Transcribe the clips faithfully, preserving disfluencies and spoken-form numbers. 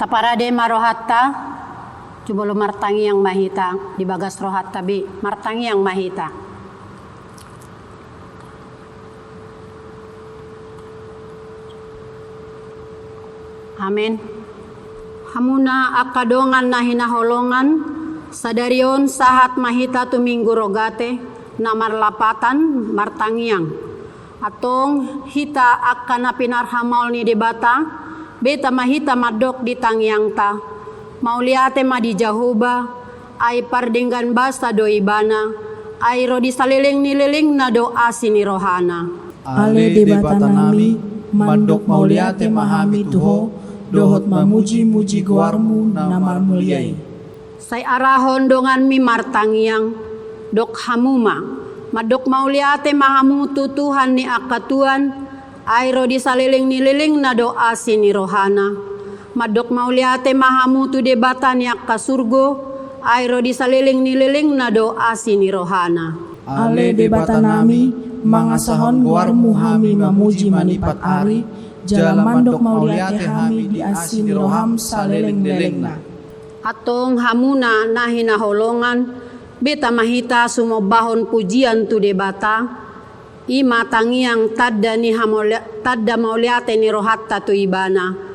Taparade ma rohanta, jumolo martangiang ma hita, di bagas rohanta be, martangiang ma hita. Amen. Hamuna angka dongan na hinaholongan, sadari on sahat ma hita tu Minggu Rogate, na marlapatan martangiang. Antong hita angka na pinarhamaol ni Debata, beta ma hita mandok di tangiangta. Mauliate ma di Jahowa, ai pardenggan basa do Ibana, ai ro di saleleng ni lelengna do asi ni rohana. Ale Debatanami, mandok mauliate ma hami tu Ho, dohot mamuji-muji goarMu na marmulia i. Sai arahon donganmi martangiang, dok hamu ma, mandok mauliate ma hamu tu Tuhan ni angka tuan, ai ro di saleleng ni lelengna do asi ni rohana. Mandok mauliate ma hamu tu Debata ni angka surgo, ai ro di saleleng ni lelengna do asi ni rohana. Ale Debatanami, mangasahon goarMu hami mamuji manipat ari, jala mandok mauliate hami di asi ni rohaM saleleng-lelengna. Antong hamuna na hinaholongan, beta ma hita sumombahon pujian tu Debata, i ma tangiang tanda ni hamaulia-, tanda mauliate ni rohanta tu Ibana.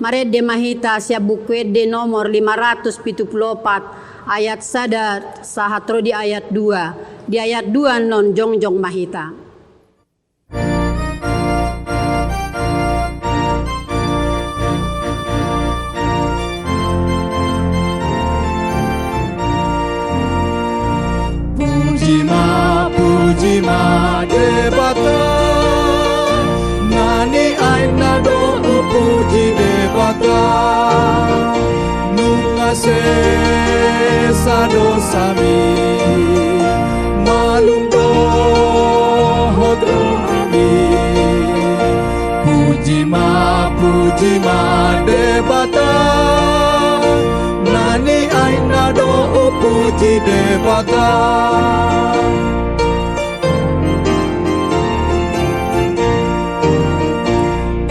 Marende ma hita sian Buku Ende nomor lima ratus pitu pulu opat, ayat sada sahat ro di ayat dua. Di ayat dua annon jongjong ma hita. Puji ma, puji ma Debata, na niainna do hupuji Debata. Nunga sesa dosami, malum dohot rohami. Puji ma, puji ma Debata, na niainna do hupuji Debata.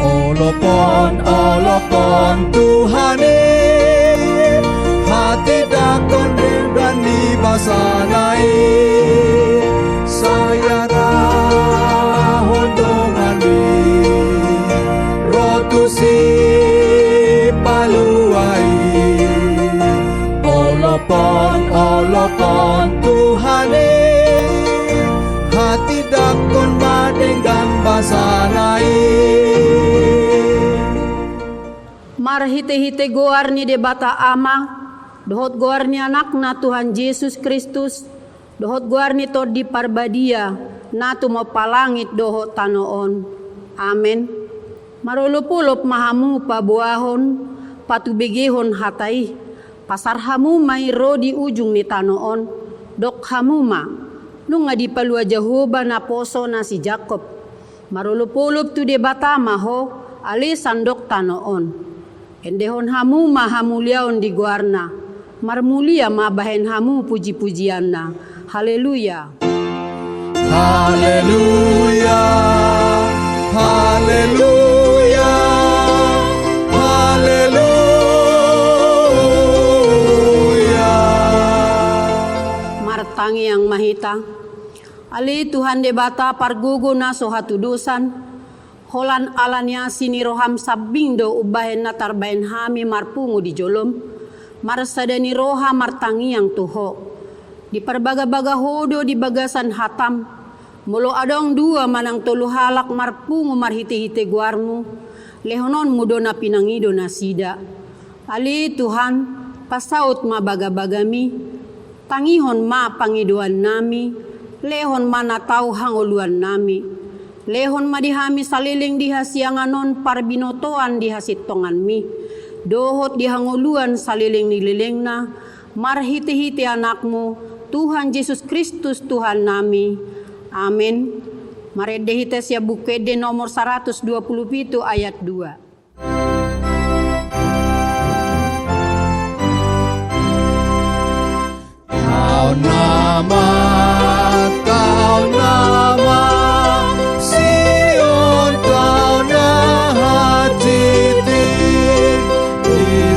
Olopon, olopon Tuhan i, hatindangkon denggan ni basana i, sai arahon donganmi ro tu Sipalua i. Olopon, olopon Tuhan i, hatindangkon ma denggan basana i. Marhite-hite goar ni Debata Ama, dohot goar ni Anakna Tuhan Jesus Kristus, dohot goar ni Tondi Parbadia, na tumompa langit dohot tano on. Amen. Marolop-olop ma hamu paboahon, patubegehon hata i, pasar hamu ma i ro di ujung ni tano on, dok hamu ma, nunga dipalua Jahowa naposo na si Jakob. Marolop-olop tu Debata ma ho, ale sandok tano on. Endehon hamu ma hamuliaon di goarna, marmulia ma bahen hamu puji-pujianna. Haleluya. Haleluya, haleluya, haleluya. Martangiang ma hita. Ale Tuhan Debata pargogo na so hatudosan, holan ala ni asi ni roham sambing do umbahen na tarbahen hami marpungu di jolom, marsada ni roha martangiang tu ho. Diparbaga-baga ho do di bagasan hatam, molo adong dua manang tolu halak marpungu marhite-hite goarmu, lehononmu do na pinangido nasida. Ale Tuhan, pasaut ma baga-bagami, tangihon ma pangidoannami, lehon ma na tau hangoluannami. Lehon ma di hami saleleng di hasiangan on parbinotoan di hasintonganmi, dohot di hangoluan saleleng ni lelengna, marhite-hite Anakmu, Tuhan Jesus Kristus Tuhannami. Amen. Marende hita sian Buku Ende nomor saratus dua pulu pitu ayat dua. Kaon nama, kaon nama, Sion kaon na hansit i, di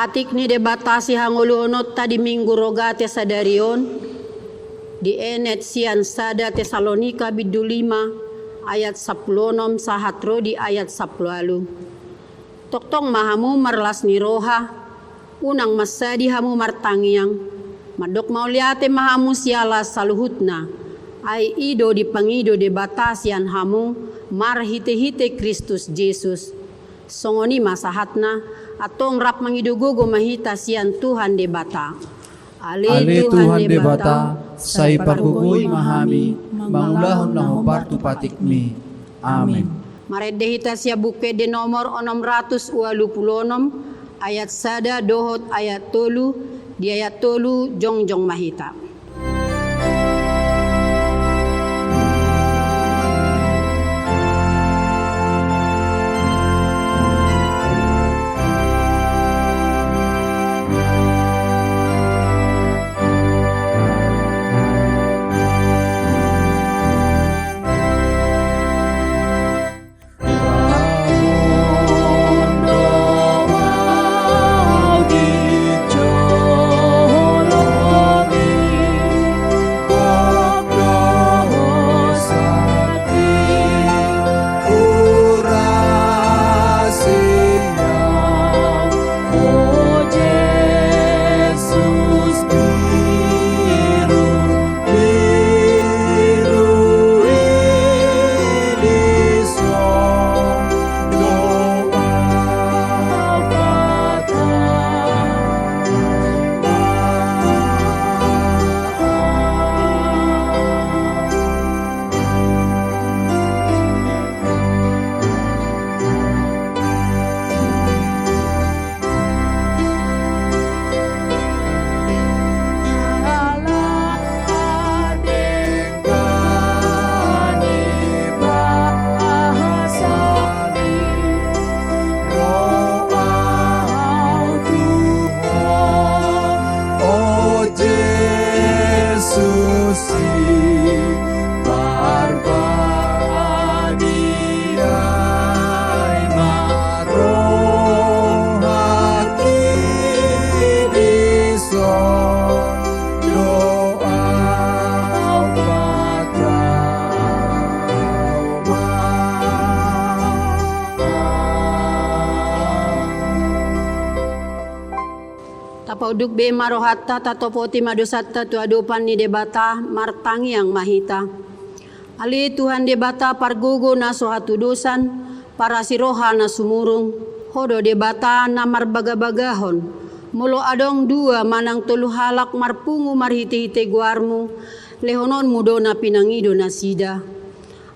Patik ni Debata sihangoluhononta di Minggu Rogate sadari on, dienet sian sada Tesalonika bindu lima ayat sampulu onom sahat ro di ayat sampulu ualu. Tongtong ma hamu marlas ni roha, unang mansadi hamu martangiang, mandok mauliate ma hamu siala saluhutna, ai i do dipangido Debata sian hamu marhitehite Kristus Jesus. Songon i ma sahatna, antong rap mangido gogo ma hita sian Tuhan Debata. Ale Tuhan Debata, sai pargogoi ma hami mangulahon na hombar tu patikmi. Amen. Marende hita sian Buku Ende nomor onom ratus ualu pulu onom, ayat sada dohot ayat tolu. Di ayat tolu jongjong ma hita. Tapaunduk be ma rohanta, tatopoti ma dosanta tu adopan ni Debata, martangiang ma hita. Ale Tuhan Debata pargogo na so hatudosan, parasi roha na sumurung, Ho do Debata na marbagabagahon. Molo adong dua manang tolu halak marpungu marhitehite goarMu, lehononMu do na pinangido nasida.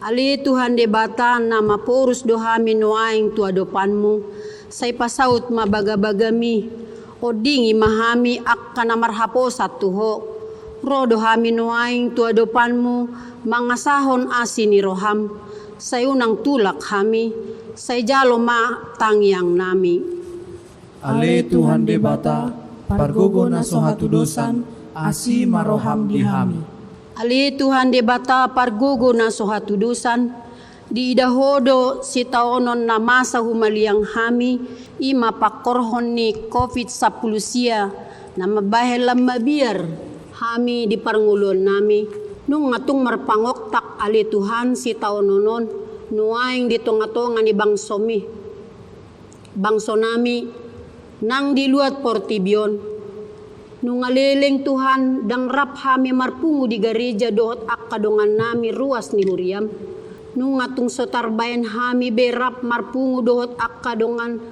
Ale Tuhan Debata na maporus do hami nuaeng tu adopanMu, sai pasaut ma bagabagaMi. Ondingi ma hami angka na marhaposan tu Ho. Ro do hami nuaeng tu adopanMu mangasahon asi ni rohaM. Sai unang tulak hami, sai jalo ma tangiangnami. Ale Tuhan Debata, pargogo na so hatudosan, asi ma rohaM di hami. Ale Tuhan Debata pargogo na so hatudosan, diida Ho do sitaonon na masa humaliang hami, i ma pangkorhon ni covid sampulu sia, na mambahen lam mabiar hami di parngoluonnami. Nunga tung marpangoktak ale Tuhan sitaonon on, nuaeng di tongatonga ni bangsoMi, bangsonami, nang di luat portibi on. Nunga leleng Tuhan, ndang rap hami marpungu di gareja dohot angka dongannami ruas ni huriaM. Nunga tung so tarbahen hami be rap marpungu dohot angka dongan,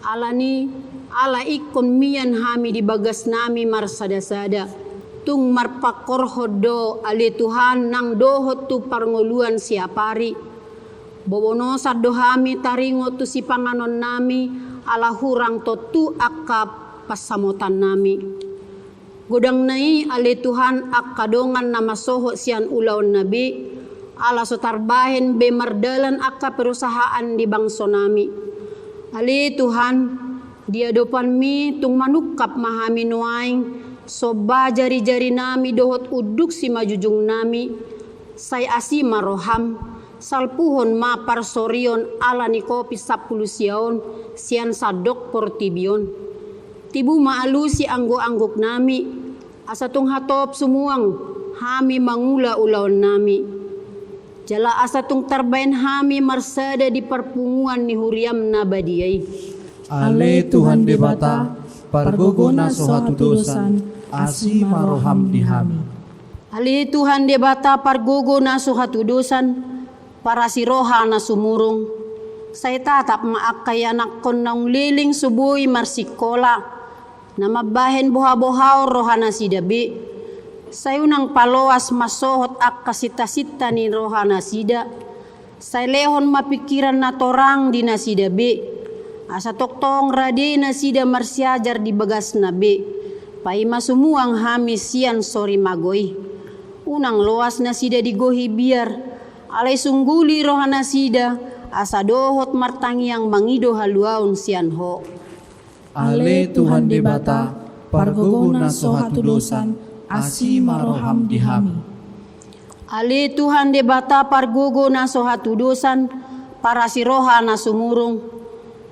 alani, ala ingkon mian hami di bagasnami marsadasada. Tung marpangkorhon do ale Tuhan nang dohot tu parngoluan siapari. Bobonosan do hami taringot tu sipanganonnami, ala hurang tontu angka pansamotannami. Godangna i ale Tuhan angka dongan na masohot sian ulaonna be, ala so tarbahen be mardalan angka perusahaan di bangsonami. Ale Tuhan, di adopanMi tung manungkap ma hami nuaeng, somba jarijarinami dohot unduk simajujungnami, sai asi ma rohaM, salpuhon ma parsorion ala ni covid sampulu sia on sian sandok portibi on. Tibu ma alusi anggo-anggoknami, asa tung hatop sumuang hami mangula ulaonnami. Jala asa tung tarbaen hami marsada di parpunguan ni huriaM na badia i. Ale Tuhan Debata, pargogo na so hatudosan, asi ma rohaM di hami. Ale Tuhan Debata, pargogo na so hatudosan, parasi roha na sumurung. Sai tatap ma angka ianakhon naung leleng so boi marsikola, na mambahen boha-bohaon rohanasida be. Sai unang paloas mansohot angka sinta-sinta ni rohanasida. Sai lehon ma pingkiran na torang di nasida be. Asa tongtong rade nasida marsiajar di bagasna be. Paima sumuang hami sian sorimago i. Unang loas nasida digohi biar, alai sungguli rohanasida, asa dohot martangiang mangido haluaon sian Ho. Ale Tuhan Debata, pargogo na so hatudosan, asi ma rohaM di hami. Ale Tuhan Debata, pargogo na so hatudosan, parasi roha na sumurung.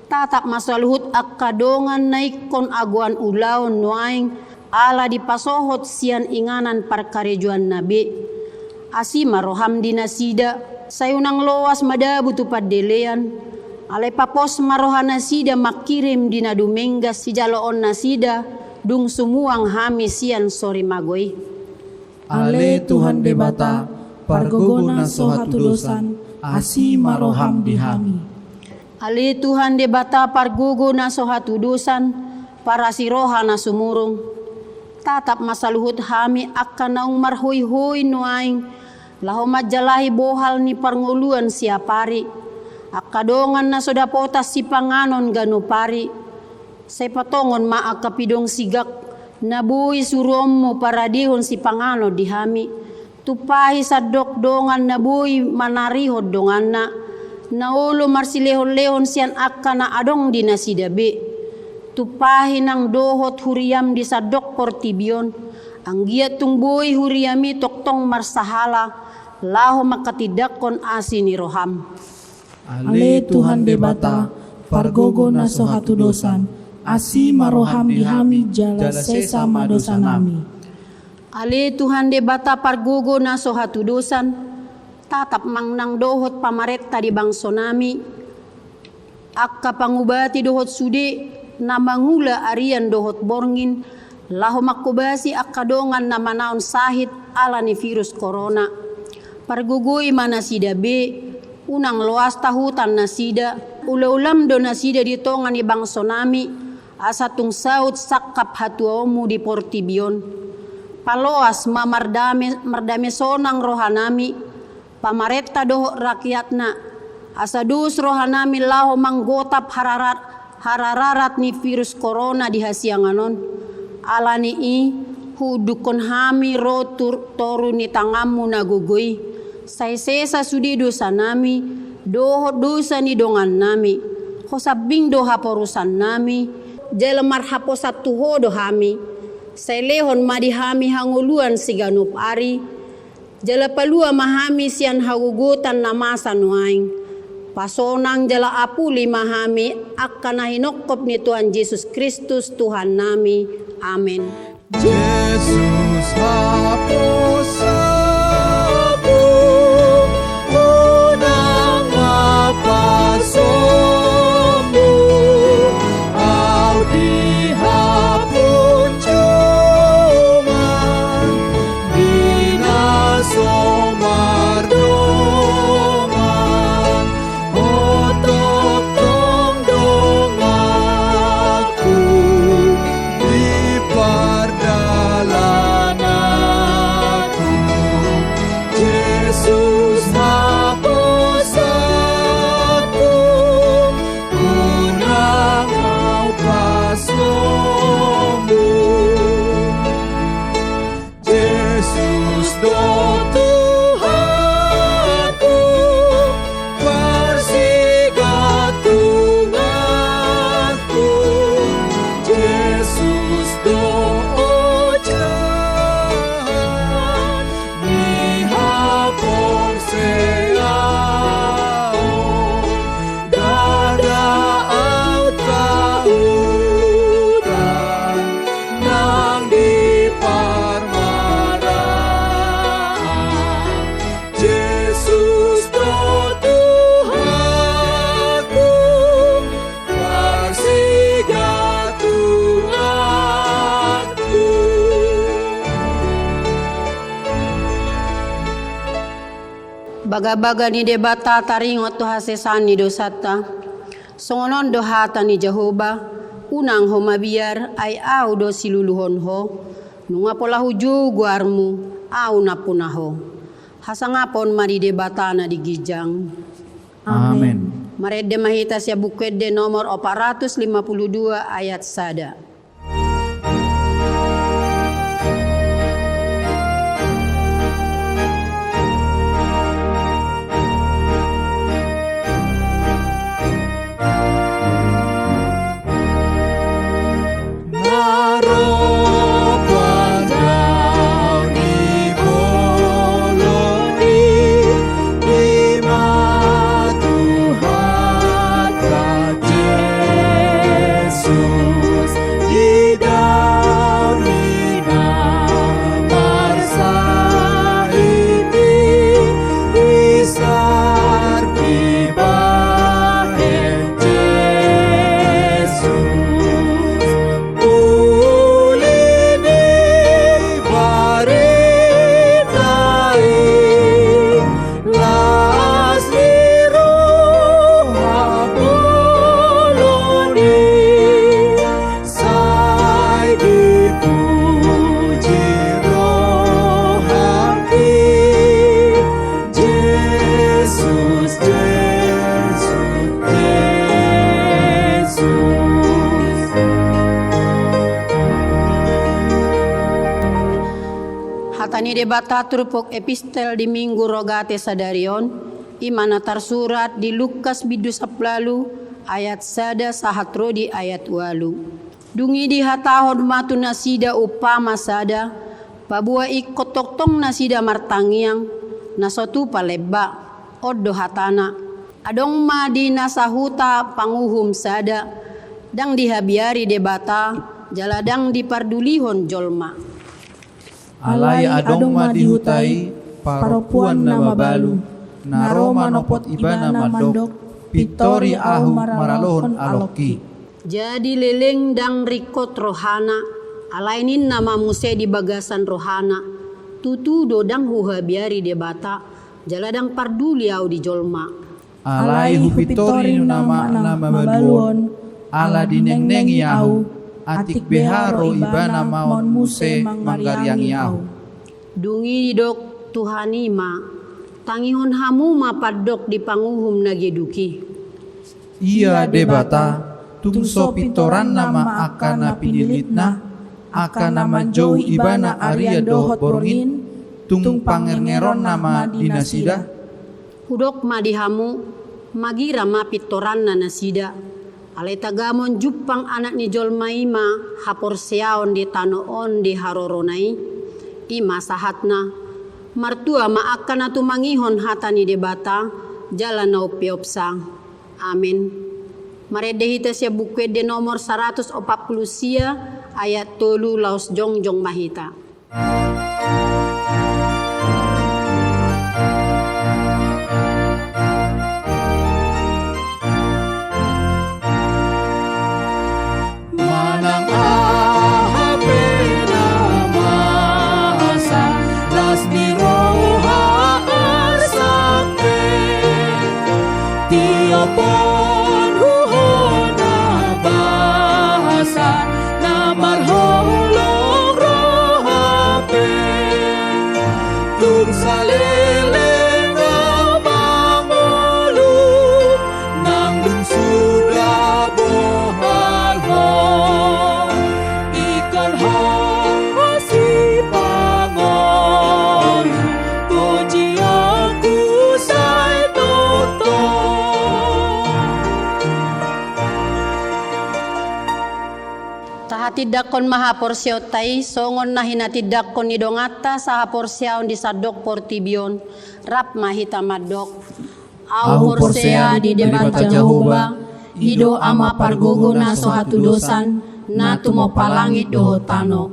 Tatap ma saluhut angka dongan na ingkon agoan ulaon nuaeng, ala dipasohot sian inganan parkarejoanna be. Asi ma rohaM di nasida, sai unang loas madabu tu pandelean. Alai papos ma rohanasida mangkirim di na dumenggan sijaloonnasida, dung sumuang hami sian sorimago i. Ale Tuhan Debata, pargogo na so hatudosan, asi ma rohaM di hami. Ale Tuhan Debata, pargogo na so hatudosan, parasi roha na sumurung. Tatap ma saluhut hami angka naung marhoi-hoi nuaeng, laho manjalahi bohal ni parngoluan siapari. Angka dongan na so dapotan sipanganon ganup ari. Sai patongon ma angka pidong sigak, na boi suruonMu paradehon sipanganon di hami. Tumpahi sandok dongan na boi manarihon donganna, na olo marsilehon-lehon sian angka na adong di nasida be. Tumpahi nang dohot huriaM di sandok portibi on, anggiat tung boi huriaMi tongtong marsahala, laho manghatindanghon asi ni rohaM. Ale Tuhan Debata, pargogo na so hatudosan, asi ma rohaM di hami jala sesa ma dosanami. Ale Tuhan Debata, pargogo na so hatudosan, tatap ma nang dohot pamarenta di bangsonami, angka pangubati dohot sude na mangula arian dohot borngin, laho manghobasi angka dongan na manaon sahit ala ni virus korona. Pargogoi ma nasida be, unang loas tahutan nasida, ula-ulaM do nasida di tonga ni bangsonami, asa tung saut sangkap hatuaonMu di portibi on. Paloas ma mardame, mardame sonang rohanami, pamarenta dohot rakyatna, asa dos rohanami laho manggotap hararat, harararat ni virus korona di hasiangan on. Ala ni i, huundukhon hami ro tur-, toru ni tanganMu na gogo i. Sai sesa sude dosanami, dohot dosa ni dongannami. Ho sambing do haporusannami, jala marhaposan tu Ho do hami. Sai lehon ma di hami hangoluan siganup ari. Jala palua ma hami sian hagogotan na masa nuaeng. Pasonang jala apuli ma hami angka na hinongkop ni Tuhan Jesus Kristus Tuhannami. Amen. Jesus, haposanMu, unang ma pasombu, au di hapunjungan ni na so mardongan, Ho tongtong donganku di pardalananku. Jesus, haposanku, unang au pasombu. Jesus do Tuhanku, parsigantunganku, Jesus do ojahan ni haporseaon, ndada au tahuta. Bagabaga ni Debata taringot tu hasesaan ni dosanta. Songon on do hata ni Jahowa: Unang ho mabiar, ai Ahu do siluluhon ho. Nunga pola hujou goarmu, Ahu nampuna ho. Hasangapon ma di Debata na di ginjang. Amen. Amen. Marende ma hita sian Buku Ende nomor opat ratus lima puluh dua, ayat sada. Hata ni Debata turpuk epistel di Minggu Rogate sadari on, i ma na tarsurat di Lukas bindu sampulu ualu, ayat sada sahat ro di ayat ualu. Dung i dihatahon ma tu nasida umpama sada, paboa ingkon tongtong nasida martangiang, na so tupa lemba. On do hatana: Adong ma di na sahuta panguhum sada, ndang dihabiari Debata, jala ndang dipardulihon jolma. Alai adong ma di huta i parompuan na mabalu, na ro manopot ibana mandok: Pintori ahu maralohon alongki. Jadi leleng ndang ringkot rohana, alai ninna ma muse di bagasan rohana: Tutu do ndang huhabiari Debata, jala ndang parduli ahu di jolma. Alai hupintori nama na mabalu on, ala dinengnengi ahu, atik beha ro ibana maon muse manggariangi ahu. Dung i didok Tuhan i ma: Tangihon hamu ma pandok di panguhum na geduk i. Ia Debata, tung so pintoranna ma angka na pinillitna, angka na manjou ibana arian dohot borngin, tung pangerngeronna ma di nasida. Hudok ma di hamu, magira ma pintoranna nasida. Alai tagamon jumpang Anak ni jolma i ma haporseaon di tano on di harorona i. I ma sahatna. Martua ma angka na tumangihon hata ni Debata jala na umpeopsa. Amen. Marende hita sian Buku Ende nomor saratus opat pulu sia, ayat tolu laos jongjong ma hita. Manang aha pe na masa, las ni roha arsak pe, tiop on huhut na basa, na marholong roha pe. Tung saleleng ahu mangolu, nang dung suda bohal ho, ingkon ho sipangolu, pujionku sai tongtong. Tahatindangkon ma haporseaonta i songon na hinatindangkon ni donganta sahaporseaon di sandok portibi on. Rap ma hita mandok: Ahu porsea di Debata Jahowa, i do Ama pargogo na so hatudosan, na tumompa langit dohot tano.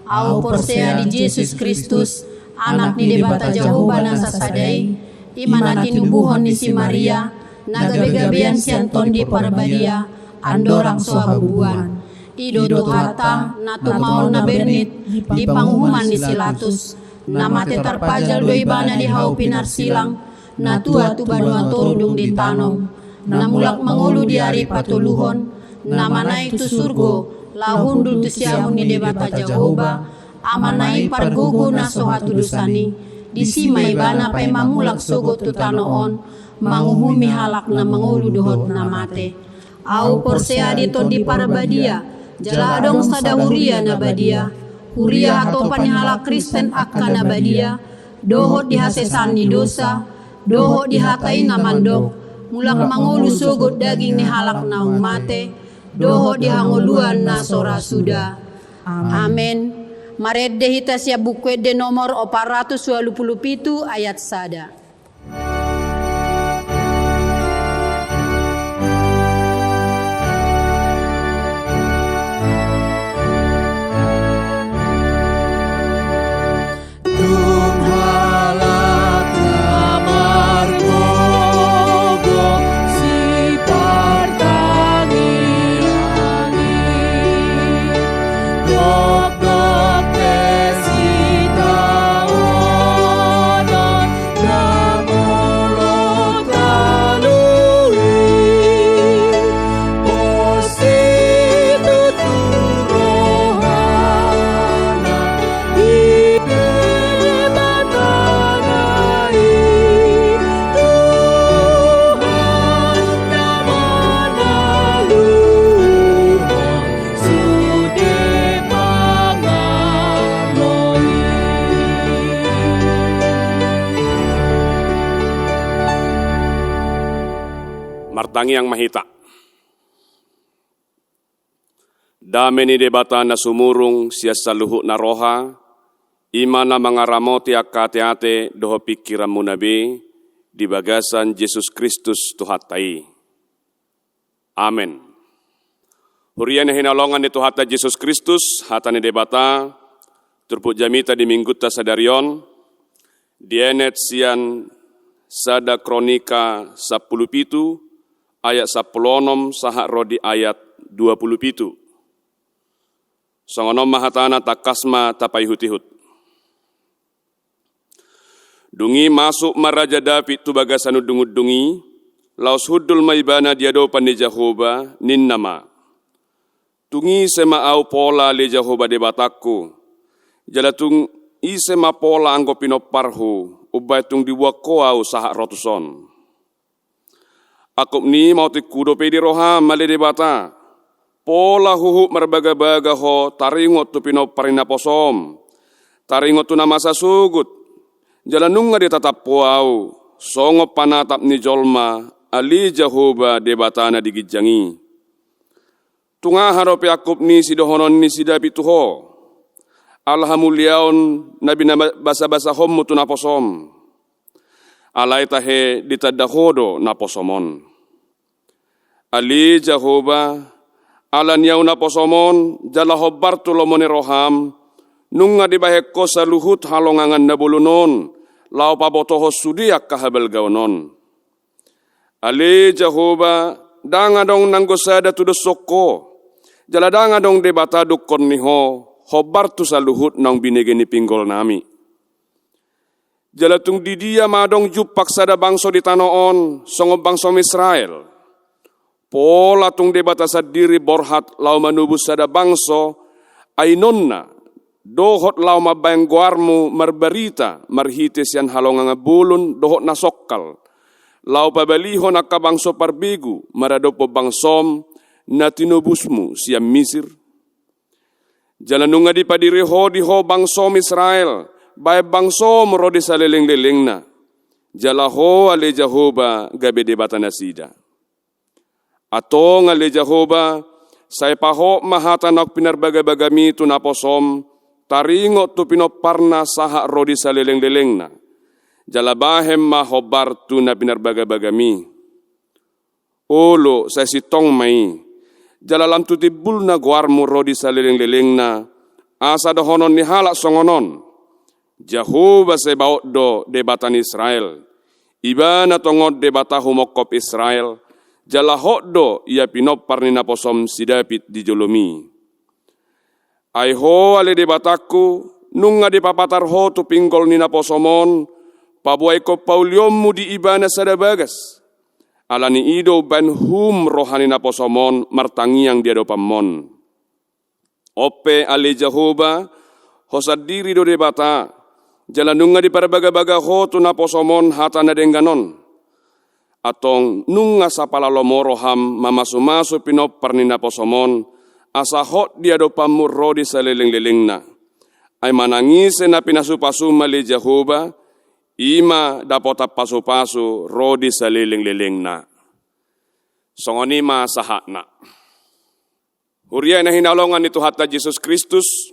Ahu porsea di Jesus Kristus, Anak ni Debata Jahowa na sasada i, i ma na tinubuhon ni si Maria, na gabegabean sian Tondi Parbadia, andorang so habubuhan. I do Tuhanta, na tumaon na bernit di panguhuman ni si Latus, na mate tarpajal do ibana di hau pinarsilang, na tua tu banua toru dung ditanom, na mulak mangolu di ari patoluhon, na manaek tu surgo, laho hundul tu siamun ni Debata Jahowa, Amana i pargogo na so hatudosan i, disi ma ibana paima mulak sogot tu tano on, manguhumi halak na mangolu dohot na mate. Ahu porsea di Tondi Parbadia, jala adong sada huria na badia, huria hatopan ni halak Kristen angka na badia, dohot di hasesaan ni dosa, dohot di hata i na mandok, mulak mangolu sogot daging ni halak naung mate, dohot di hangoluan na so ra suda. Amen. Marende hita sian Buku Ende nomor opat ratus ualu pulu pitu ayat sada. Dung halak na margogo sipartangiang i, dokdok pe sitaonon na molo talu i, pos situtu rohana di Debata na i, Tuhan na manaluhon sude pangaloi. Martangiang ma hita. Dame ni Debata na sumurung sian saluhutna roha, i ma na mangaramoti angka ateate dohot pingkiranmuna be di bagasan Jesus Kristus Tuhanta i. Amen. Huria na hinaholongan ni Tuhanta Jesus Kristus, hata ni Debata, turpuk jamita di Minggunta sadari on, dienet sian Sada Kronika sampulu pitu, ayat sampulu onom sahat ro di ayat dua pulu pitu. Songon on ma hatana, tangkas ma tapaihut-ihut. Dung i masuk ma Raja David tu bagasan undung-undung i, laos hundul ma ibana di adopan ni Jahowa, ninna ma: Tung ise ma ahu pola, ale Jahowa Debatangku? Jala tung ise ma pola anggo pinomparhu, umbahen tung dibuat Ho ahu sahat ro tuson? Angkup ni i maotikhu dope di roham, ale Debata. Pola huhut marbagabaga Ho taringot tu pinompar ni naposom, taringot tu na masa sogot, jala nunga ditatap Ho ahu songon panatap ni jolma, ale Jahowa Debata na di ginjang i. Tung aha dope angkup ni sidohonon ni si David tu Ho, ala hamuliaon na binabasabasahonmu tu naposom? Alai tahe ditanda Ho do naposom on. Ale Jahowa, ala ni ahu naposom on, jala hombar tu lomo ni roham, nunga dibahen Ho saluhut halongangan na bolon on, laho pabotohon sude angka habalgaon on. Ale Jahowa, ndang adong nanggo sada tudoshon Ho, jala ndang adong Debata dungkon ni Ho, hombar tu saluhut naung binege ni pinggolnami. Jala tung di dia ma adong jumpang sada bangso di tano on, songon bangsom Israel? Pola tung Debata sandiri borhat laho manobus sada bangso ainonna, dohot laho mambahen goarmu marbarita marhite sian halongangan bolon dohot na songkal, laho pabalihon angka bangso parbegu maradophon bangsom na tinobusmu sian Misir? Jala nunga dipadiri Ho di Ho bangsom Israel, bahen bangsom ro di salelenglelengna. Jala Ho, ale Jahowa, gabe Debata nasida. Antong, ale Jahowa, sai pahot ma hata naung pinarbagabagami tu naposom, taringot tu pinomparna sahat ro di salelenglelengna. Jala bahen ma hombar tu na pinarbagabagami. Olo, sai sintong ma i, jala lam tu timbulna goarmu ro di salelenglelengna, asa dohonon ni halak songon on: Jahowa Sebaot do Debata ni Israel, Ibana tongon Debata humongkop Israel, jala hot do Ia pinompar ni naposom si David di jolomi. Ai Ho, ale Debatangku, nunga dipapatar Ho tu pinggol ni naposom on, Paboaihon paulionmu di ibana sada bagas. Ala ni i do umbahen hum roha ni naposomon martangiang di adopanmon. On pe ale Jahowa, ho sandiri do Debata, jala nunga diparbagabaga ho tu naposomon hata na denggan on. Antong nunga sapalalo moro ham mamasumasu pinompar ni naposomon, asa hot di adopanmu ro di salelenglelengna. Ai manang ise na pinasupasum ale Jahowa, i ma dapotan pasupasu ro di salelenglelengna. Songon i ma sahatna. Huria na hinaholongan ni Tuhanta Jesus Kristus,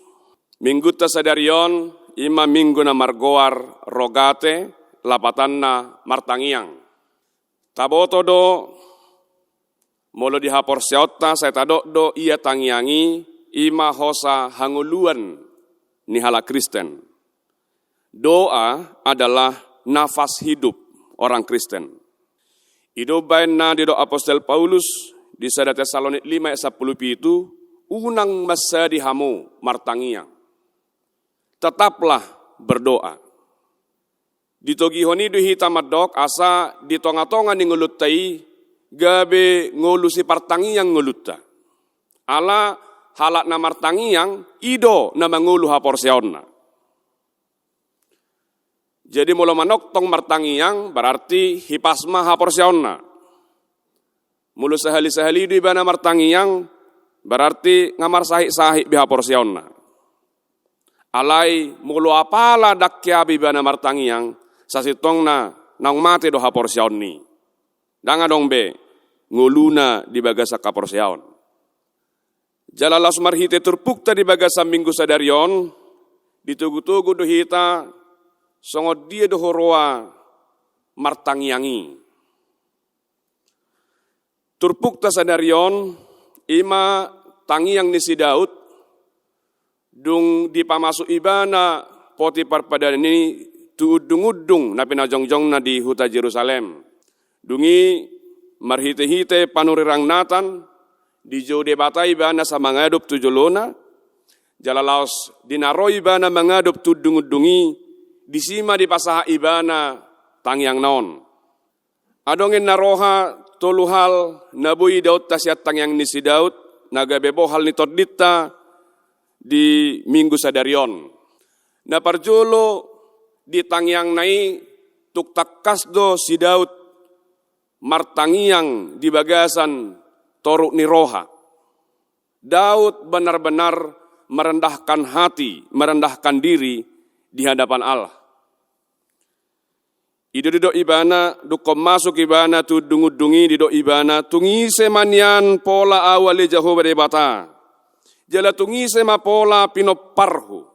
minggunta sadari on i ma minggu na margoar Rogate, lapatanna martangiang. Taboto do, molo di haporseaonta sai tadok do ia tangiang i, i ma hosa hangoluan ni halak Kristen. Doa adalah nafas hidup orang Kristen. I do umbahen na didok apostel Paulus di sada Tesalonik lima ayat sampulu pitu, unang mansadi hamu martangiang. Tetaplah berdoa. Ditogihon i do hita mandok asa di tongatonga ni ngolunta i gabe ngolu sipartangiang ngolunta. Ala halak na martangiang i do na mangolu haporseaonna. Jadi molo manongtong martangiang berarti hipas ma haporseaonna. Molo sahali-sahali do ibana martangiang berarti nga marsahit-sahit be haporseaonna. Alai molo apala ndang hea be ibana martangiang, sasintongna naung mate do haporseaon i. Ndang adong be ngoluna di bagasan haporseaon. Jala laos marhite turpukta di bagasan minggu sadari on, ditogutogu do hita songon dia do huroa martangiang i. Turpukta sadari on i ma tangiang ni si Daud, dung dipamasuk ibana poti parpadanan i tu undungundung na pinajongjongna di huta Jerusalem. Dung i marhitehite panurirang Natan, dijou Debata ibana asa mangadop tu jolona, jala laos di na ro ibana mangadop tu undungundung i, disi ma dipasahat ibana tangiangna on. Adong ninna roha tolu hal na boi idaonta sian tangiang ni si Daud, na gabe bohal ni tondinta di minggu sadari on. Na parjolo, di tangiangna i tung tangkas do si Daud martangiang di bagasan toruk ni roha. Daud benar-benar merendahkan hati, merendahkan diri di hadapan Allah. I do didok ibana, dungkon masuk ibana tu undungundung i, didok ibana, tung ise ma nian pola ahu ale Jahowa Debata. Jala tung ise ma pola pinomparhu.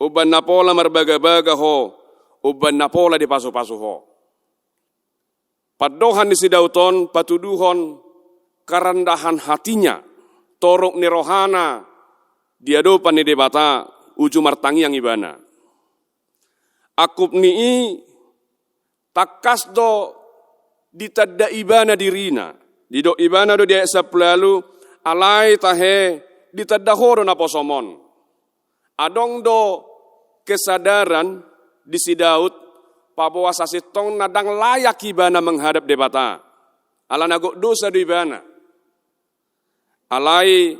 Umbahen na pola marbagabaga ho, umbahen na pola dipasupasu ho. Pandohan ni si Daud on patuduhon kerendahan hatinya, toruk ni rohana di adopan ni Debata, uju martangiang ibana. Angkup ni i tangkas do ditanda ibana dirina. Didok ibana do di ayat sampulu ualu, alai tahe ditanda ho do naposom on. Adong do kesadaran di si Daud, paboa sasintongna ndang layak ibana menghadap Debata. Ala na gok dosa do ibana. Alai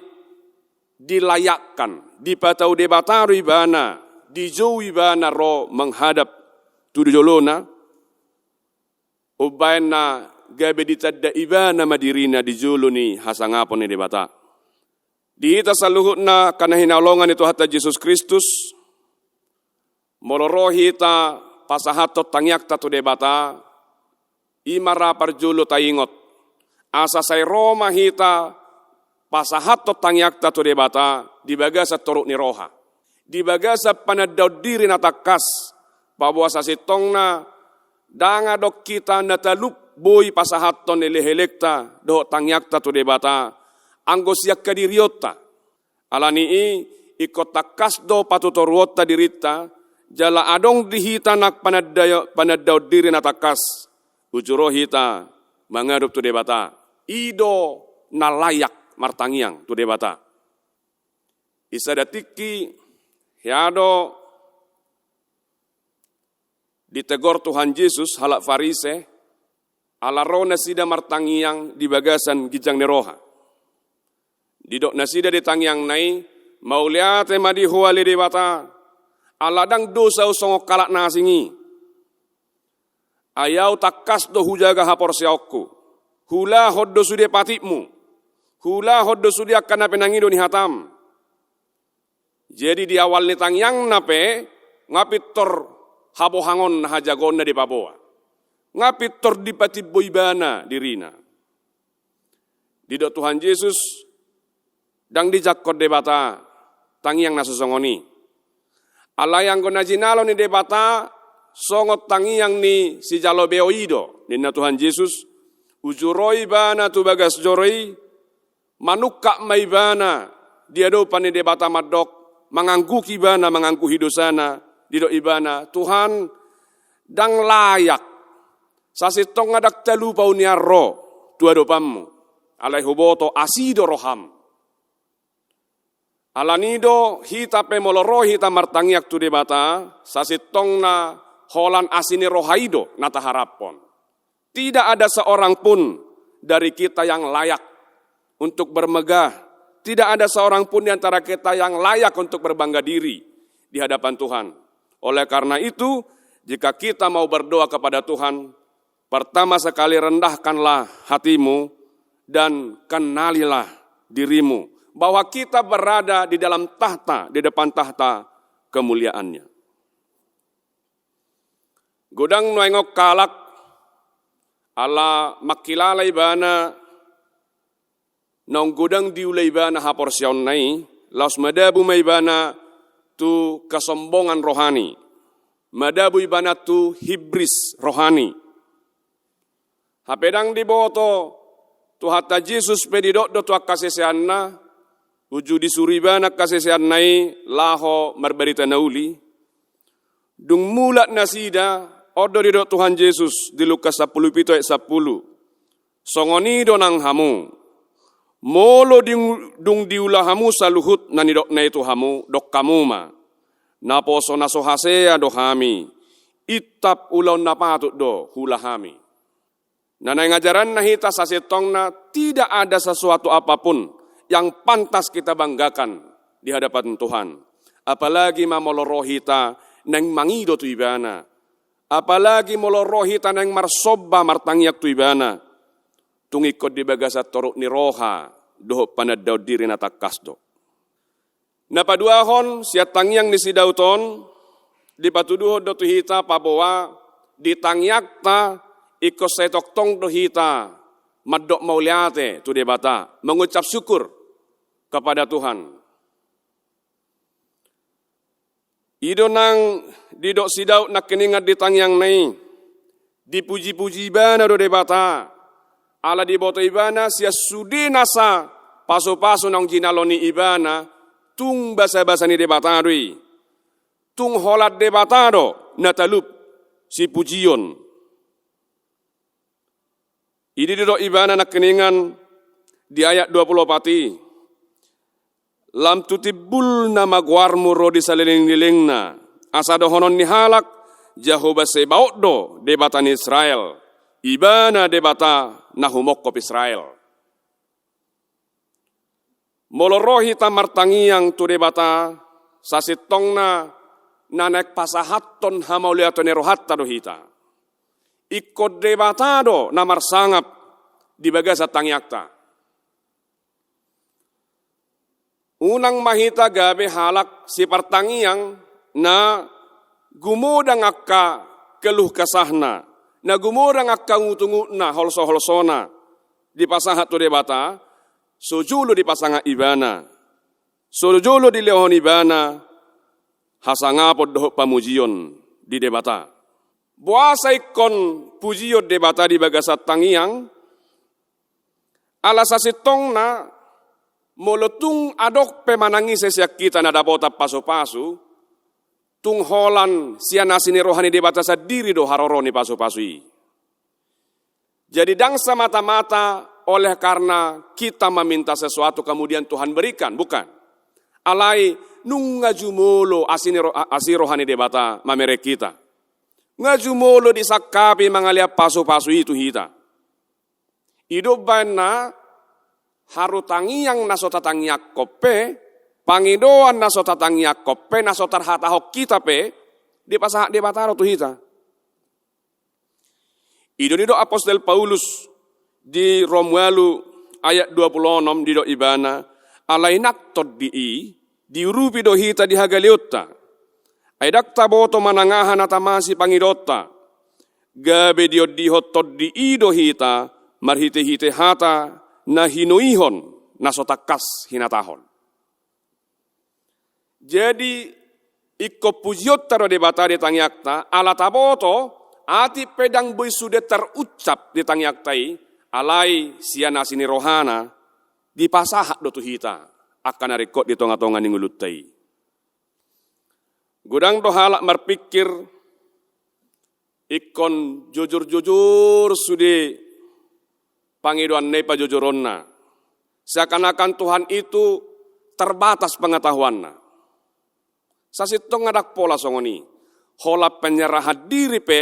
dilayakkan, dipatau Debata do ibana, dijou ibana ro menghadap tu jolona, umbahen na gabe ditanda ibana ma dirina di jolo ni hasangapon ni Debata. Di hita saluhutna angka na hinaholongan ni Tuhanta Jesus Kristus, molo ro hita pasahathon tangiangta tu Debata, i ma ra parjolo taingot. Asa sai ro ma hita pasahathon tangiangta tu Debata di bagasan toruk ni roha. Di bagasan panandaon diri na tangkas, paboa sasintongna ndang adong hita na talup boi pasahathon elekelekta dohot tangiangta tu Debata, anggo sian hadirionta. Ala ni i, ingkon tangkas do patutoruonta dirinta, jala adong di hita nang pananda-, panandaon diri na tangkas, uju ro hita mangadop tu Debata. I do na layak martangiang tu Debata. Di sada tingki, hea do Ditegor Tuhan Jesus halak Farise, ala ro nasida martangiang di bagasan ginjang ni roha. Didok nasida di tangiangna i, mauliate ma di Ho ale Debata, ala ndang dosa ahu songon halak na asing i. Ai ahu tangkas do hujaga haporseaonku, huulahon do sude patikmu, huulahon do sude angka na pinangido ni hatam. Jadi di awal ni tangiangna pe, nga pintor habohangonna, hajagoonna dipaboa. Nga pintor dipatimbo ibana dirina. Didok Tuhan Jesus, ndang dijangkon Debata tangiang na so songon i. Alai anggo na jinalo ni Debata songon tangiang ni sijalo beo i do, ninna Tuhan Jesus, uju ro ibana tu bagas joro i, manungkap ma ibana di adopan ni Debata mandok, mangangguhi ibana, mangangguhi dosana, didok ibana, Tuhan, ndang layak, sasintongna ndang talup ahu nian ro tu adopanmu, alai huboto asi do roham. Alani i do hita pe molo ro hita martangiang tu Debata, sasintongna holan asi ni roha i do na taharaphon. Tidak ada seorang pun dari kita yang layak untuk bermegah. Tidak ada seorang pun di antara kita yang layak untuk berbangga diri di hadapan Tuhan. Oleh karena itu, jika kita mau berdoa kepada Tuhan, pertama sekali rendahkanlah hatimu dan kenalilah dirimu bahwa kita berada di dalam tahta, di depan tahta kemuliaan-Nya. Godang nuaeng on halak, ala mangkilala ibana naung godang diula ibana haporseaonna i, laos madabu ma ibana tu kesombongan rohani, madabu ibana tu hibris rohani. Hape ndang diboto Tuhanta Jesus pe didok do tu angka siseanna, uju disuru ibana angka siseanna i laho marbarita na uli. Dung mulak nasida, on do didok Tuhan Jesus di Lukas sampulu pitu ayat sampulu. Songon i do nang hamu. Molo di, dung diula hamu saluhut na nidokna i tu hamu, dok hamu ma, naposo na so hasea do hami, intap ulaon na patut do huula hami. Na naeng ajaranna hita sasintongna, tidak ada sesuatu apapun yang pantas kita banggakan di hadapan Tuhan. Apalagi ma molo ro hita naeng mangido tu Ibana. Apalagi molo ro hita naeng marsomba martangiang tu Ibana. Tung ingkon di bagasan torop ni roha dohot panandaon diri na tangkas do. Na paduahon, sian tangiang ni si Daud on, dipatuduhon do tu hita paboa di tangiangta ingkon sai tongtong do hita mandok mauliate tu Debata, mengucap syukur kepada Tuhan. I do nang didok si Daud nangkiningan di tangiangna i, dipujipuji ibana do Debata, ala diboto ibana sian sude nasa pasupasu naung jinalo ni ibana, tung basabasa ni Debata do i. Tung holan Debata do na talup sipujion. I do didok ibana nangkiningan di ayat dua pulu opat i, lam tu timbulna ma goarmu ro di saleleng ni lelengna, asa dohonon ni halak, Jahowa Sebaot do Debata ni Israel, Ibana Debata na humongkop Israel. Molo ro hita martangiang tu Debata, sasintongna na naeng pasahathon hamauliateon ni rohanta do hita. Ingkon Debata do na marsangap di bagasan tangiangta. Unang ma hita gabe halak sipartangiang na gumodang angka keluh kesahna, na gumodang angka ngutungutna, holsoholsona dipasahat tu Debata, so jolo dipasangap ibana, so jolo dilehon ibana hasangapon dohot pamujion di Debata. Boasa ingkon pujion Debata di bagasan tangiang? Ala sasintongna, molo tung adong pe manang ise sian hita na dapotan pasupasu, tung holan sian asi ni roha ni Debata sandiri do haroro ni pasupasu i. Jadi ndang semata-mata oleh karena kita meminta sesuatu kemudian Tuhan berikan, bukan. Alai nunga jumolo asi ni ro-, asi roha ni Debata mamereng hita. Nga jumolo disangkapi mangalean pasupasu i tu hita. I do umbahen na haru tangiang na so tatangiangkon pe, pangidoan na so tatangiangkon pe, na so tarhatahon hita pe, dipasahat Debata do tu hita. I do nidok apostel Paulus di Rom ualu ayat dua pulu onom, didok ibana: Alai nang tondi i diurupi do hita di hagaleonta. Ai ndang taboto manang aha na tamasi pangidoanta, gabe diondihon tondi i do hita marhitehite hata na hinoihon na so tangkas hinatahon. Jadi, ingkon pujionta do Debata di tangiangta, ala taboto, atik pe ndang boi sude terucap di tangiangta i, alai sian asi ni rohana, dipasahat do tu hita angka na ringkot di tongatonga ni ngolunta i. Godang do halak marpingkir, ingkon jojorjojor sude pangidoanna i pajojoronna. Seakan-akan Tuhan itu terbatas pengetahuanna. Sasintongna ndang pola songon i. Holan penyerahan diri pe,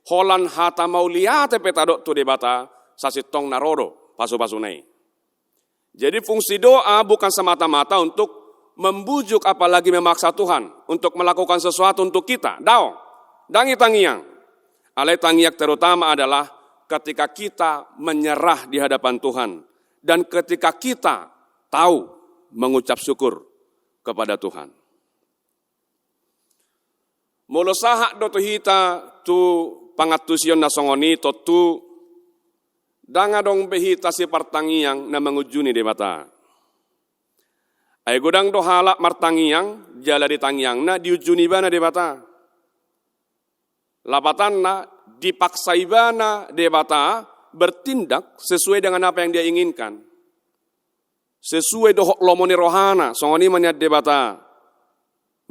holan hata mauliate pe tadok tu Debata, sasintongna ro do pasupasuna i. Jadi fungsi doa bukan semata-mata untuk membujuk apalagi memaksa Tuhan untuk melakukan sesuatu untuk kita. Daong, ndang i tangiang. Alai tangiang terutama adalah ketika kita menyerah di hadapan Tuhan dan ketika kita tahu mengucap syukur kepada Tuhan. Molo sahat do tu hita tu pangantusion na songon i, tontu ndang adong be hita sipartangiang na mangunjuni Debata. Ai godang do halak martangiang, jala di tangiangna diunjuni ibana Debata. Lapatanna, dipaksa ibana Debata bertindak sesuai dengan apa yang dia inginkan. Sesuai dohot lomo ni rohana, songon i ma nian Debata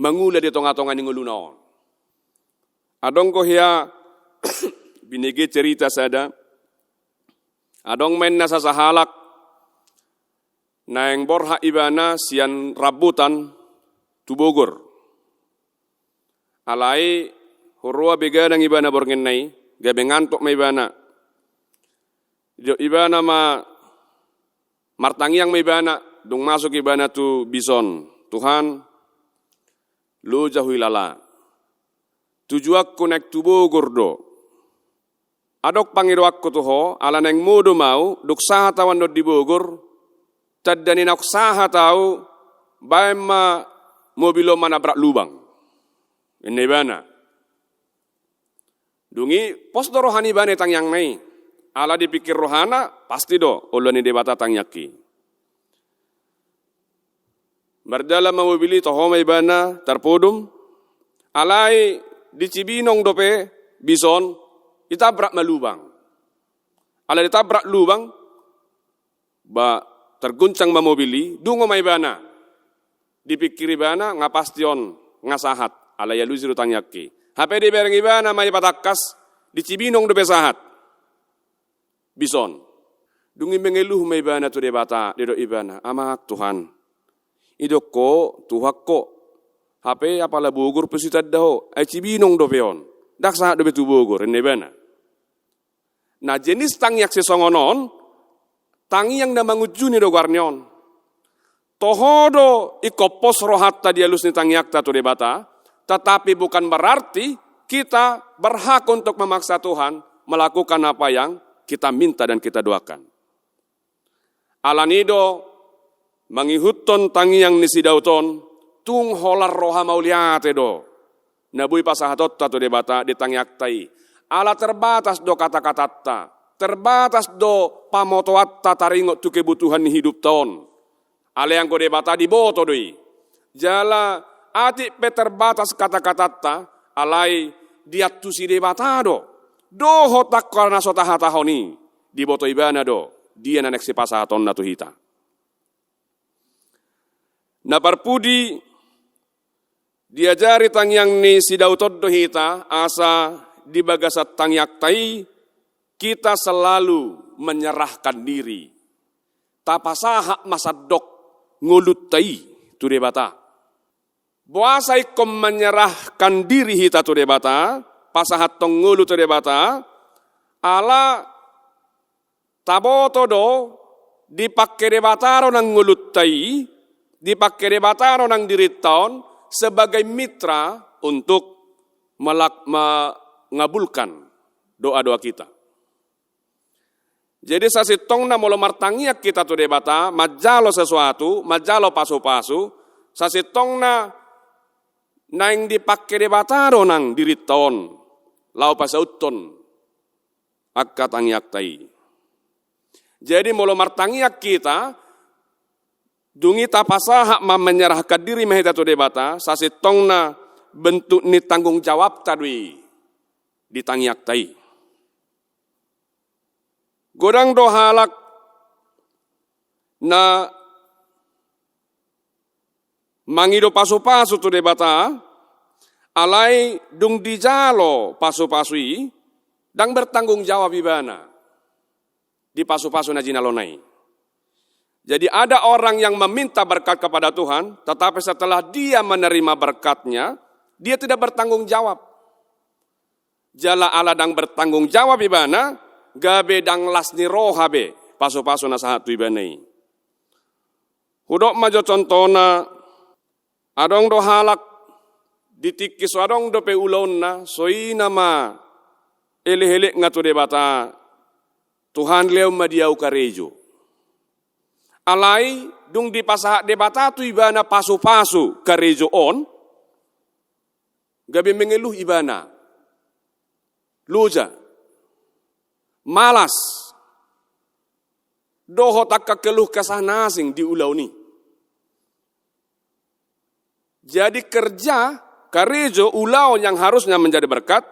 mangula di tongatonga ni ngoluna on. Adong do hea binege cerita sada, adong ma inna sasahalak naeng borhat ibana sian Rambutan tu Bogor. Alai huroa begadang ibana bornginna i, gabe ngantuk ma ibana. Didok ibana ma, martangiang ma ibana, dung masuk ibana tu bis on: Tuhan, loja huhilala. Tujuanku naeng tu Bogor do. Adong pangidoanku tu Ho, ala naeng modom ahu, dung sahat ahu annon di Bogor, tanda ni naung sahat ahu, baen ma mobil on manabrak lubang, ninna ibana. Dung i pos do roha ni ibana i tangiangna i. Ala dipingkir rohana, pasti do oloan ni Debata tangiangki. Mardalan ma mobil i, toho ma ibana tarpodom. Alai di Cibinong dope bis on, ditabrak ma lubang. Ala ditabrak lubang, ba terguncang ma mobil i, dungo ma ibana. Dipingkir ibana, nga pasti on nga sahat, ala dialusi do tangiangki. Hape dibereng ibana ma i patangkas, di Cibinong dope sahat bis on. Dung i mengeluh ma ibana tu Debata, didok ibana: Amang Tuhan, didok Ho, Tuhan Ho. Hape apala Bogor pe so ditanda Ho, ai Cibinong dope on. Ndang sahat dope tu Bogor, ninna ibana. Na jenis tangiang sisongon on, tangiang na mangunjuni do goarni on. Toho do ingkon pos rohanta di alus ni tangiangta tu Debata, tetapi bukan berarti kita berhak untuk memaksa Tuhan melakukan apa yang kita minta dan kita doakan. Alani do, mangihuthon tangiang ni si Daud on, tung holan roha mauliate do na boi pasahatonta tu Debata di tangiangta i. Ala terbatas do katakatanta, terbatas do pamotoanta taringot tu kebutuhan ni hidupta on. Alai anggo Debata diboto do i. Jala atik pe terbatas katakatanta, alai diantusi Debata do. Dohot angka na so tahatahon i, diboto ibana do dia na naeng sipasahatonna tu hita. Na parpudi, diajari tangiang ni si Daud on do hita, asa di bagasan tangiangta i kita selalu menyerahkan diri. Tapasahat ma sandok ngolunta i tu Debata. Boasa ingkon menyerahkan diri hita tu Debata? pasahathon ngolu tu Debata, ala taboto do dipangke Debata do nang ngolunta i, dipangke Debata do nang dirinta on sebagai mitra untuk melak-, mengabulkan doa-doa kita. Jadi sasintongna molo martangiang hita tu Debata, manjalo sesuatu, manjalo pasu-pasu, sasintongna naeng dipangke Debata do nang dirinta on laho pasauthon angka tangiangta i. Jadi molo martangiang hita, dung i tapasahat ma menyerahkan diri ma hita tu Debata, sasintongna bentuk ni tanggung jawabta do i di tangiangta i. Godang do halak na mangido pasu-pasu tu Debata, alai dung dijalo pasu-pasu i, ndang bertanggung jawab ibana di pasu-pasu na jinalona i. Jadi ada orang yang meminta berkat kepada Tuhan, tetapi setelah dia menerima berkatnya, dia tidak bertanggung jawab. Jala ala ndang bertanggung jawab ibana, gabe ndang las ni roha be pasu-pasu na sahat tu ibana i. Hudok ma jo contohna, adong do halak di tingki so adong dope ulaonna, so ina ma elek-elekna tu Debata, Tuhan, lehon ma di ahu karejo. Alai dung dipasahat Debata tu ibana pasu-pasu karejo on, gabe mengeluh ibana, loja, malas, dohot angka keluh kesah na asing di ulaon i. Jadi kerja, karejo, ulaon yang harusnya menjadi berkat,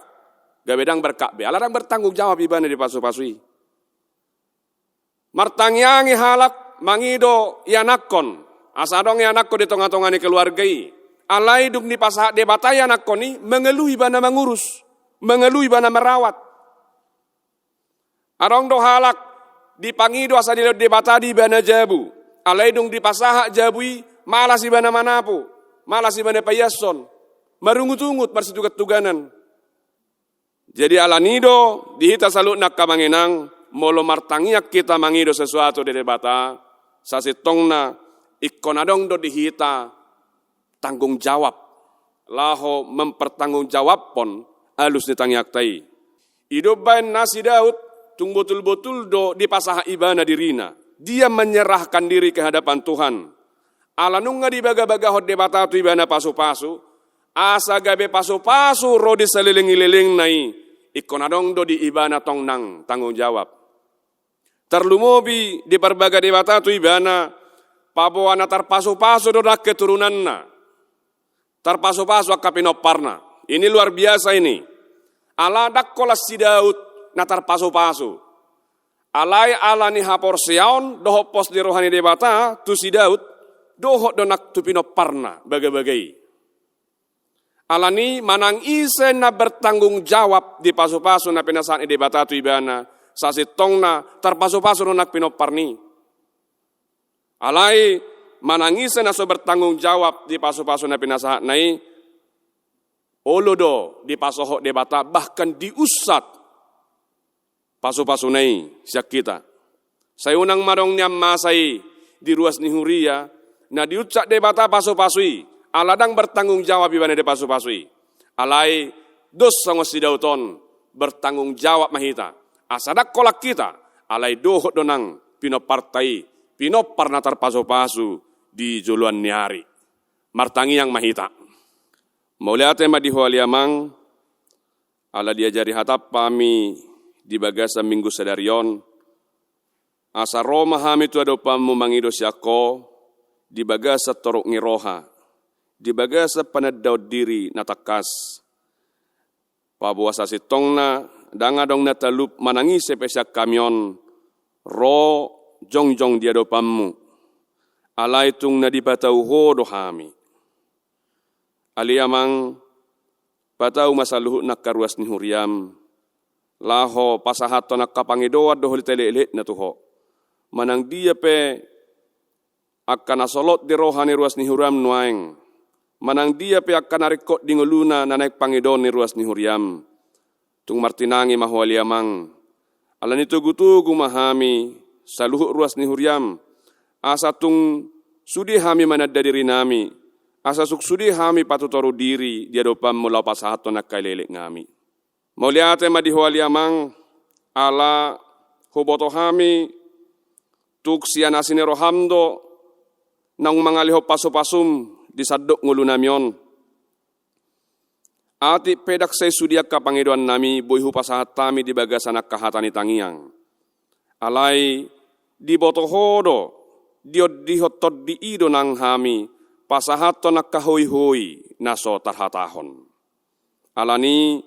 gabe ndang berkat be. Ala ndang bertanggung jawab ibana di pasu-pasu i. Martangiangi halak mangido ianakhon, asa adong ianakhon di tonga-tonga ni keluarga i. Alai dung dipasahat Debata ianakhon i, mengeluh ibana mangurus, mengeluh ibana merawat. Adong do halak dipangido asa dilehon Debata di ibana jabu. Alai dung dipasahat jabu i, malas ibana manapu, malas ibana paiashon, marungut-ungut, marsitugan-tuganan. Jadi ala ni do di hita saluhutna angka amang inang, molo martangiang hita mangido sesuatu di Debata, sasintongna ingkon adong do di hita tanggung jawab laho mempertanggungjawabhon alus ni tangiangta i. I do umbahen na si Daud tung botul-botul do dipasahat ibana dirina. Dia menyerahkan diri ke hadapan Tuhan. Ala nunga dibaga-bagahon Debata tu ibana pasu-pasu, asa gabe pasu-pasu ro di saleleng-lelengna i, ingkon adong do di ibana tong nang tanggung jawab. Tarlumobi diparbaga Debata tu ibana, paboa na tarpasu-pasu do nang keturunanna, tarpasu-pasu angka pinomparna. Ini luar biasa ini. Ala ndang holan si Daud na tarpasu-pasu. Alai ala ni haporseaon dohot pos ni roha ni Debata tu si Daud, dohot do nang tu pinomparna bagabaga i. Ala ni manang ise na bertanggung jawab di pasu-pasu na pinasahat ni Debata tu ibana, sasintongna tarpasu-pasu do nang pinomparna i. Alai manang ise na so bertanggung jawab di pasu-pasu na pinasahatna i, olo do dipasohot Debata, bahkan diunsat pasu-pasuna i sian hita. Sai unang ma adong nian masa i di ruas ni huria na diunsat Debata pasu-pasu i, ala ndang bertanggung jawab ibana di pasu-pasu i. Alai dos songon si Daud on, bertanggung jawab ma hita. Asa ndang holan hita, alai dohot do nang pinomparta i, pinompar na tarpasu-pasu di joloan ni ari. Martangiang ma hita. Mauliate ma di Ho ale Amang, ala diajari hataM hami di bagasan Minggu sadari on, asa ro ma hami tu adopanMu mangido sian Ho, di bagasan torop ni roha, di bagasan panandaon diri na tangkas. Paboa sasintongna, ndang adong na talup manang ise pe sian hami on, ro jongjong di adopanMu. Alai tung na dipatau Ho do hami. Ale Amang, patau ma saluhutna angka ruas ni huriaM, laho pasahathon angka pangidoan dohot elek-elekna tu Ho. Manang dia pe angka na solot di roha ni ruas ni huriaM nuaeng, manang dia pe angka na ringkot di ngoluna na naeng pangidoon ni ruas ni huriaM, Tung martinangi ma Ho ale Amang, alani i togutogu ma hami saluhut ruas ni huriaM, asa tung sude hami mananda dirinami, asa tung sude hami patutoru diri di adopanMu laho pasahathon angka elekeleknami. Mauliate ma di Ho ale Amang, ala huboto hami tung sian asi ni rohaM do naung mangalehon pasupasuM di sandok ngolunami on. Atik pe ndang sai sude angka pangidoannami boi hupasahat hami di bagasan angka hata ni tangiang. Alai diboto Ho do, diondihon Tondi i do nang hami pasahathon angka hoihoi na so tarhatahon. Alani i,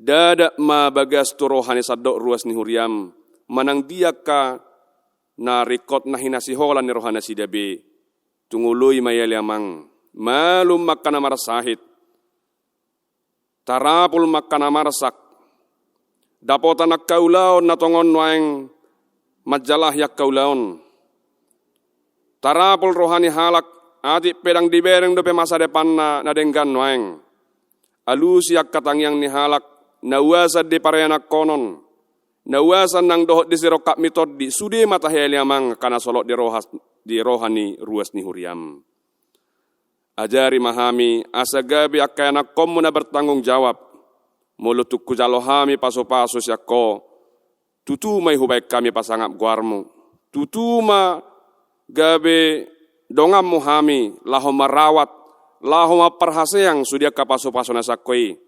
dadat ma bagas tu roha ni sandok ruas ni huriaM, manang dia angka na ringkot na hinasiholan ni rohanasida be. Tung oloi ma i ale Amang, malum ma angka na marsahit, tarapul ma angka na marsak, dapotan angka ulaon na tongon nuaeng manjalahi angka ulaon. Tarapul roha ni halak, atik pe ndang dibereng dope masa depanna na denggan nuaeng. Alusi angka tangiang ni halak na uasan di parianakhonon, na uasan nang dohot di sirongkapmi Tondi, sude ma tahe ale Amang angka na solot di roha, di roha ni ruas ni huriaM. Ajari ma hami asa gabe angka ianakhonMu na bertanggung jawab. Molo tung hujalo hami pasupasu sian Ho, tutu ma i hubaen hami pasangap goarMu. Tutu ma gabe donganMu hami laho marawat, laho mamparhaseang sude angka pasupasu na sian Ho i,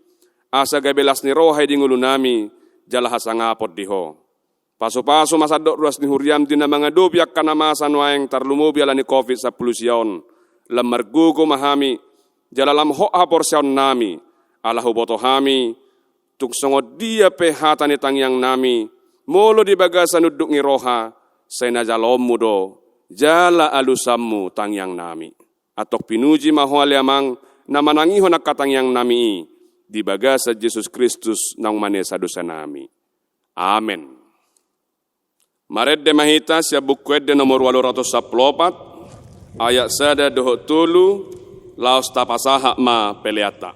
asa gabe las ni roha i di ngolunami jala hasangapon di Ho. Pasupasu ma sandok ruas ni huriaM di na mangadopi angka na masa nuaeng tarlumobi ala ni covid sampulu sia on. Lam margogo ma hami jala lam hot haporseaonnami, ala huboto hami tung songon dia pe hata ni tangiangnami, molo di bagasan unduk ni roha, sai na jaloonMu do jala alusanMu tangiangnami. Antong pinuji ma Ho ale Amang, na manangihon angka tangiangnami i, di bagasan Jesus Kristus naung manesa dosanami. Amen. Marende ma hita sian Buku Ende nomor ualu ratus sampulu opat, ayat sada dohot tolu, laos tapasahat ma peleanta.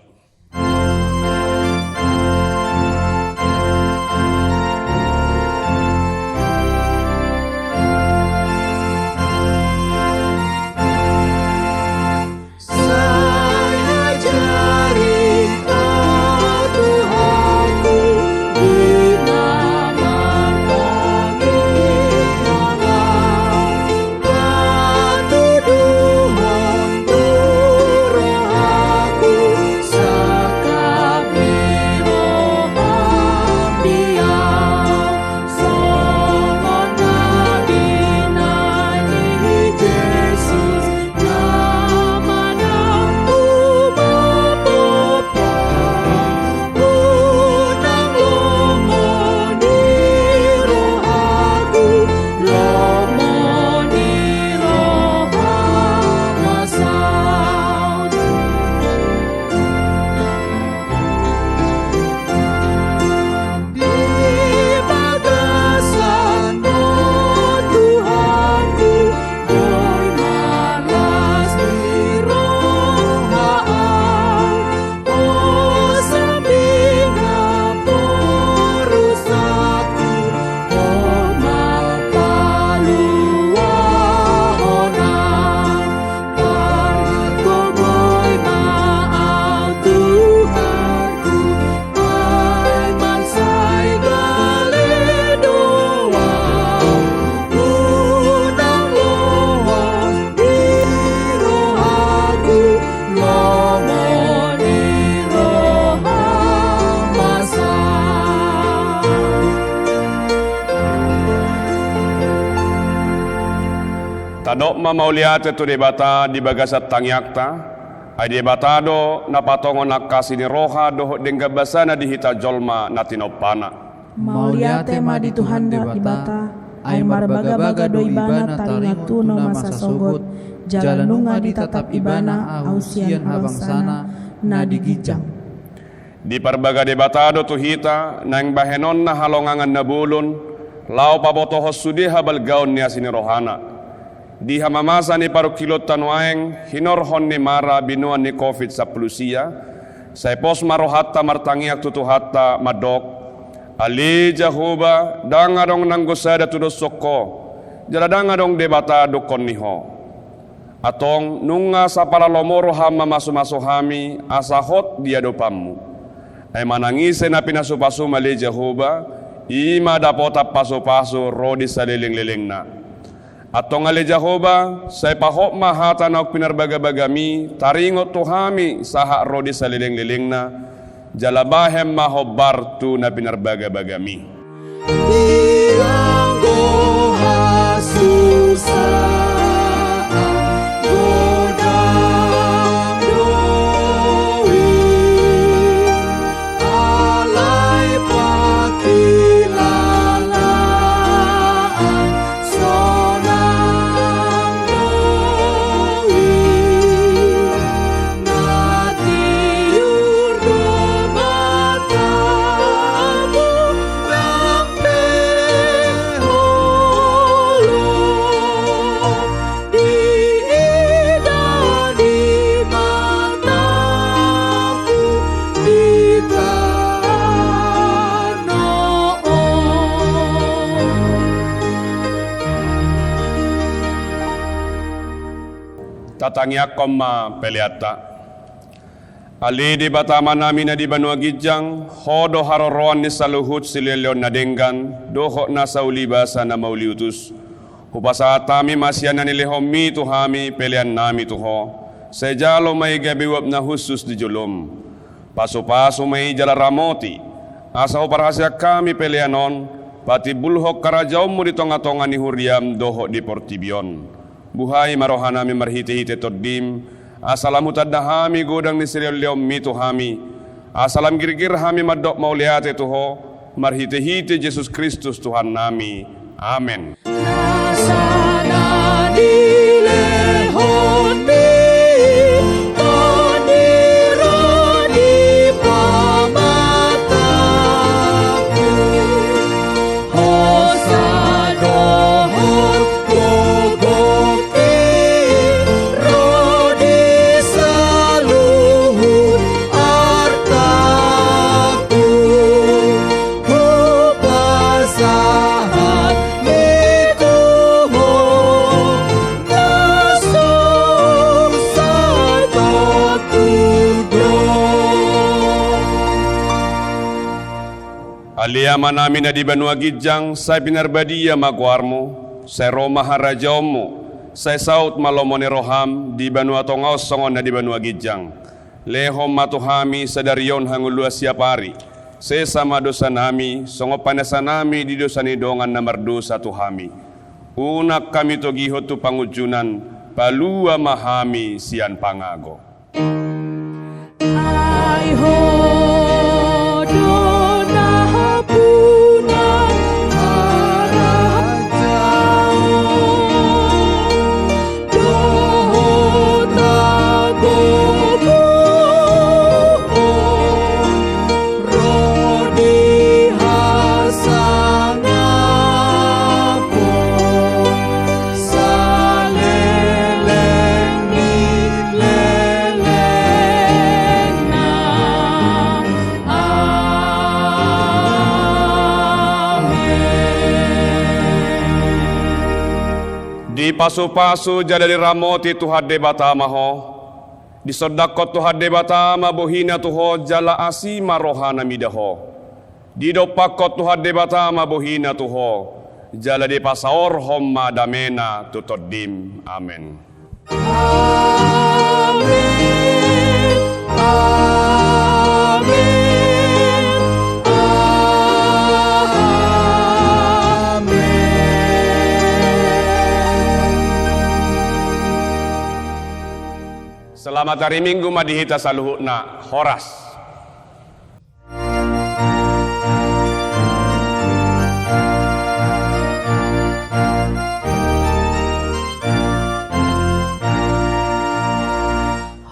Tadok ma mauliate tu Debata di bagasan tangiangta, ai Debata do na patongon angka asi ni roha dohot denggan basana di hita jolma na tinompana. Mauliate ma di Tuhan Debata, ai marbagabaga do Ibana taringot tu na masa sogot, jala nunga ditatap Ibana ahu sian habangsana na di ginjang. Diparbaga Debata do tu hita naeng bahenonna halongangan na bolon, laho pabotohon sude habalgaon ni asi ni rohana. Di hamamasa ni parungkilonta nuaeng hinorhon ni mara binoan ni covid sampulu sia, Sai pos ma rohanta martangiang tu Tuhanta mandok: Ale Jahowa, ndang adong nanggo sada tudoshon Ho, jala ndang adong Debata dungkon ni Ho. Antong nunga sapala lomo roham mamasumasu hami asa hot di adopanMu. Ai manang ise na pinasupasum, ale Jahowa, i ma dapotan pasupasu ro di salelenglelengna. Antong ale Jahowa, sai pahot ma hata naung pinarbagabagaMi taringot tu hami sahat ro di salelenglelengna, jala bahen ma hombar tu na pinarbagabagaMi. Ianggo hasusaan godang do i, alai pangkilalaan sonang do i, na tiur do matamu, nang pe holong diida ni matamu di tano on. Tatangiangkon ma peleanta. Ale Debata Amanami na di banua ginjang, Ho do haroroan ni saluhut silehonlehon na denggan dohot nasa ulibasa na mauliutus. Hupasahat hami ma sian na nilehonMi tu hami peleannami tu Ho. Sai jalo ma i gabe uap na hushus di joloM. Pasupasu ma i jala ramoti, asa huparhaseang hami pelean on patimbulhon harajaonMu di tongatonga ni huriaM dohot di portibi on. Buhai ma rohanami marhitehite TondiM, asa lam hutanda hami godang ni silehonlehonMi tu hami, asa lam girgir hami mandok mauliate tu Ho, marhitehite Jesus Kristus Tuhannami. Amen. Nasa na nilehonMi, Tondi ro di pamatangku. Hosa dohot gogoMi ro di saluhut artangku. Hupasahat ma i tu Ho, na so sai tatudu. Ale Amanami na di banua ginjang, sai pinarbadia ma goarMu, sai ro ma harajaonMu, sai saut ma lomo ni rohaM di banua tonga on songon na di banua ginjang. Lehon ma tu hami sadari on hangoluan siapari. Sesa ma dosanami, songon panesanami di dosa ni dongan na mardosa tu hami. Unang hami togihon tu pangunjunan, palua ma hami sian pangago. Ai Ho do na hapunang harajaon dohot hagogoon ro di hasangapon saleleng ni lelengna. Amen. Dipasupasu jala diramoti Tuhan Debata ma ho. Disondangkon Tuhan Debata ma bohina tu ho jala asi ma rohana mida ho. Didompakkon Tuhan Debata ma bohina tu ho jala dipasaorhon ma damena tu tondim. Amen. Amen. Amen. Selamat hari Minggu ma di hita saluhutna. Horas.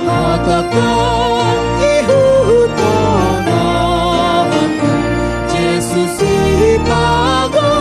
Hatangkon i hutononku, Jesus i pango